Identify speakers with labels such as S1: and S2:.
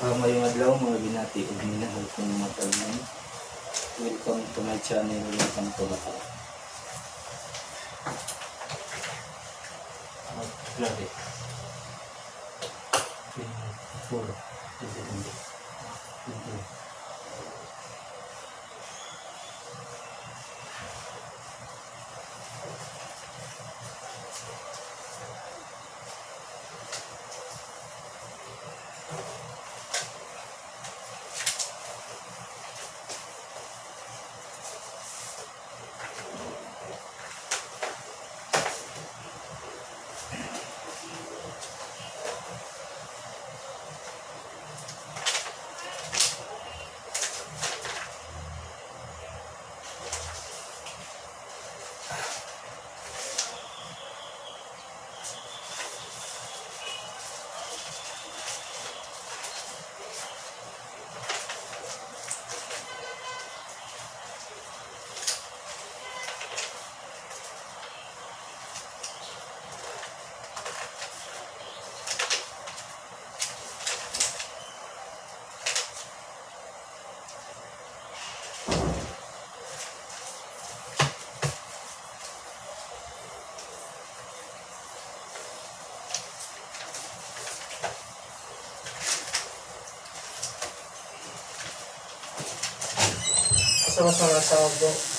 S1: Maayong adlaw, mga binati ug minahal kong mga tanan. Welcome to my channel, welcome to Bata. Grabe. 24, 20, 20.
S2: Asa ba sa asawa, bro?